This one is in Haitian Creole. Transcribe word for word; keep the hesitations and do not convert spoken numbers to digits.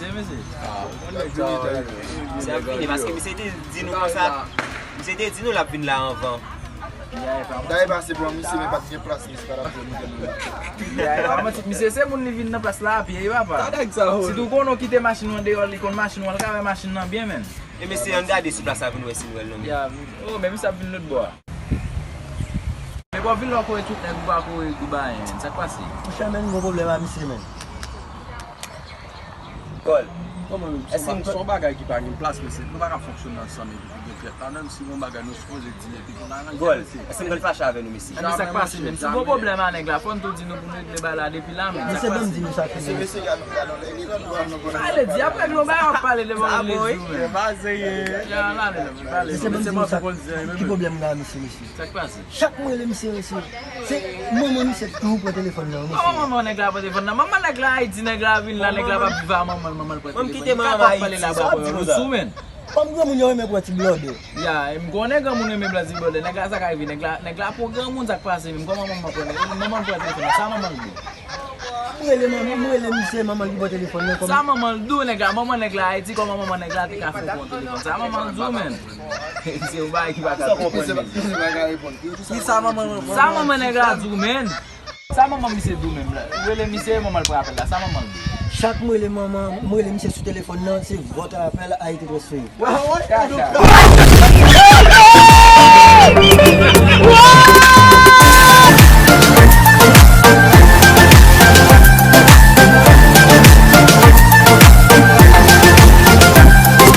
Mesye, mesye. Misye ap vini paske misye te di nou konsa. Misye te di nou l ap vin la anvan. Dayè pase pou misye, men pa t gen plas, misye pa t ap fè nou gen nou. Misye se moun li vin nan plas la a pye, papa. Sitou konnen w kite machin ou an deyò, li konn machin ou an, l ka wè machin nan byen, menn. E mesye, ann gade sou plas la vin wè si nou wè l non, mesye. Oh, men misye ap vin lòt bò a. Men bò vin la w kore tout nèg, ou pa kore Dubayen, menn. Sa k pase? Monchè, menn, m gon pwoblèm a misye, menn. Gòl. Kòman menm? Èske se yon bagay ki pa gen plas, mesye? Nou pa ka fonksyone ansanm epi pou gen pyès ladan l. Si gon bagay nou sipoze di epi pou n aranje, mesye. Gòl, èske m pral fache avè nou, mesye? Sa k pase menm? Si w gon pwoblèm a nèg la, fò n tou di nou pou n regle bagay la depi la, menn. Sa k pase? Mesye, ban m di nou sa ki vre. Ale, di apre nou bay w ap pale devan legliz ou menm. Sa bon, wi. Pale, mesye, ban m di nou ki pwoblèm la, mesye, mesye. Sa k pase? Chak mwen rele misye, mesye, se manman misye toujou pran telefòn nan, mesye. Kòman manman nèg la pran telefòn nan? Manman nèg la Ayiti, nèg la vin la, nèg la p ap viv a manman l, manman l pran telefòn. Mwen m kite manman Ayiti, sa w ap di konsa? Kòm granmoun yo renmen pran ti blòdè. Ya, m konnen granmoun renmen pran ti blòdè. Nèg la sa k rive, nèg la, nèg la pran granmoun, sa k pase menm? Kòman manman pran, manman l pran telefòn nan? Sa manman l di? M rele manman, m rele misye, manman l ki pran telefòn nan, kòman? Sa manman l di w, nèg la, manman nèg la Ayiti, kòman manman nèg la te ka fè w pran telefòn? Sa manman l di w, menn? Se yon bagay ki pa ka konprann, menn. Ki sa manman l pran? Sa manman nèg la di w, menn? Sa manman misye di w menm la? Ou rele misye, manman l pran apèl la. Sa manman l di w? Chak m rele manman, m rele misye sou telefòn nan, se vòt apèl a ete transfere. Kaka.